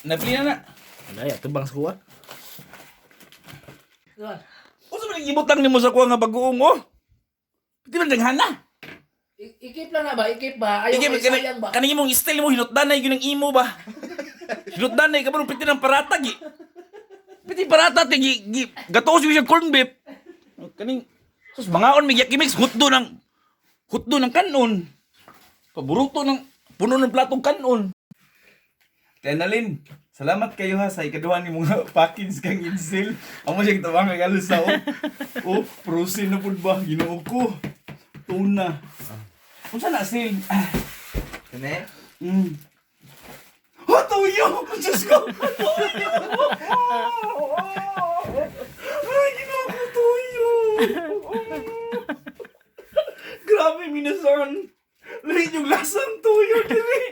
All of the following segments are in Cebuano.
Nabili na na. Ano ya, tubang sa kuha. Unsa man gibutang nimo sa kuha nga bagoong oh? Di man daghana. Ikip lang na ba? Ikip ba? Ayaw Ikip kay kani sayang ba? kaning imong style mo hinutdanay gyud ang imo ba? Hinutdanay ka ba piti ng paratag eh. Piti parata ti gi, gi gatuos gyud siya corn beef. Kaning sus mangaon mi mix hutdo ng kanon. Paboruto ng puno ng platong kanon. Tenalin, salamat kayo ha sa ikaduha ni mga package kang insil. Amo siya gitabang kay alos sa oh. Oh, frozen na pud ba Ginoo ko. Tuna. Unsa na sil? Ah. Kani? Oh, tuyo! Diyos ko! Tuyo! Ay, ginawa ko tuyo! Grabe, minasan! Lahat yung lasang tuyo, dili!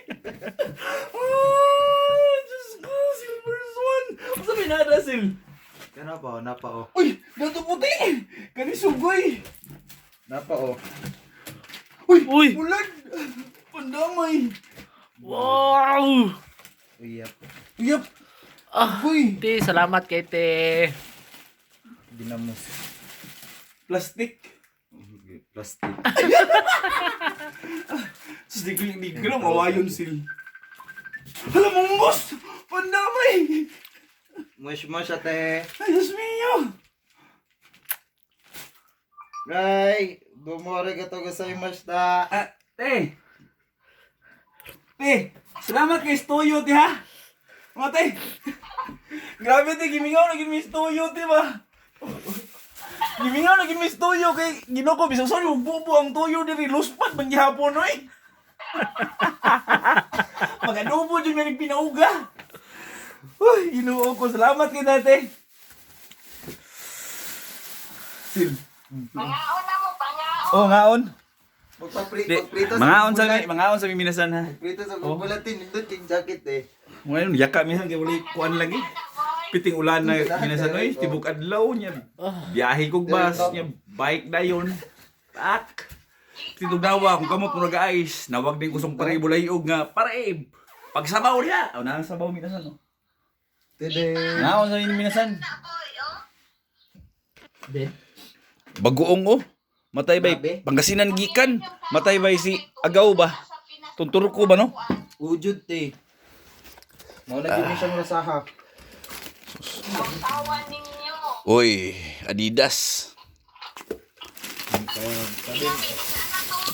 Oh, Diyos ko! Silver Swan! Ano sabi na, Russell? Kana pa, napa oh. Uy! Ganito puti! Kani sugoy! Napa oh. Uy! Uy! Bulag! Pandamay! Wow! Uyap. Uyap! Ah, Uy! te, salamat kay te. Dinamos. Plastic! Plastic. Sus, di ko lang mawayon sil. Hala, munggos! Pandamay! Mush mush ate. Ay, Diyos mio! Ray, dumore ka to gozaimasu ta. Ah, te! Te! Salamat kay Stoyo, te, ha? Mga te! Grabe, te, gimingaw na gin mi Stoyo, te, ba? Gimingaw na gin mi Stoyo kay Ginoo ko, bisag sorry, bubo ang toyo diri luspad man gihapon, oy. Mag-adobo dyan may pinauga. Uy, Ginoo ko, salamat kay dati. Sil. Pangaon na mo, pangaon. Oh, ngaon. Magpaprito Di, prito mangaon sa mi, mangaon sa mi minasan ha. Prito sa Oh. bulatin nindot king jacket eh. Ngayon, yaka minsan kay walay kuan lagi. Piting ulan na minasan oy, tibok adlaw niya. Biyahe kog bus niya, bike dayon. Pak. Titugnawa kung kamot murag ice, nawag din kusong pare bulayog nga pare. Pagsabaw niya. Aw na sabaw minasan no. Tede. Mangaon sa mi minasan. Na, boy, oh. Ben. Bagoong oh. Matay bay Grabe. Pangasinan gikan. Matay bay si Agaw ba? Tunturko ba no? Ujud te. Mao na gyud ni siyang rasaha. Tawtawan ninyo. Uy, Adidas.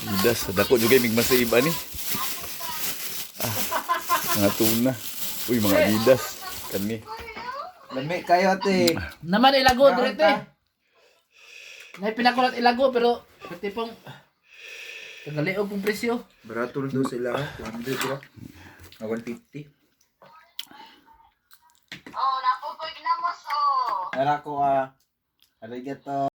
Adidas, dako juga mig masave ani. Ah, mga tuna. Uy, mga Adidas. Kani. Lami kayo ate. Naman ilago Naon dire te. ta? Nay pinakulat ilago pero pati pong kagaliog pong presyo. Barato rin daw sila. 200 ra. Ah, 150. Oh, napugoy na mo, so. Ara ko ah. Arigato.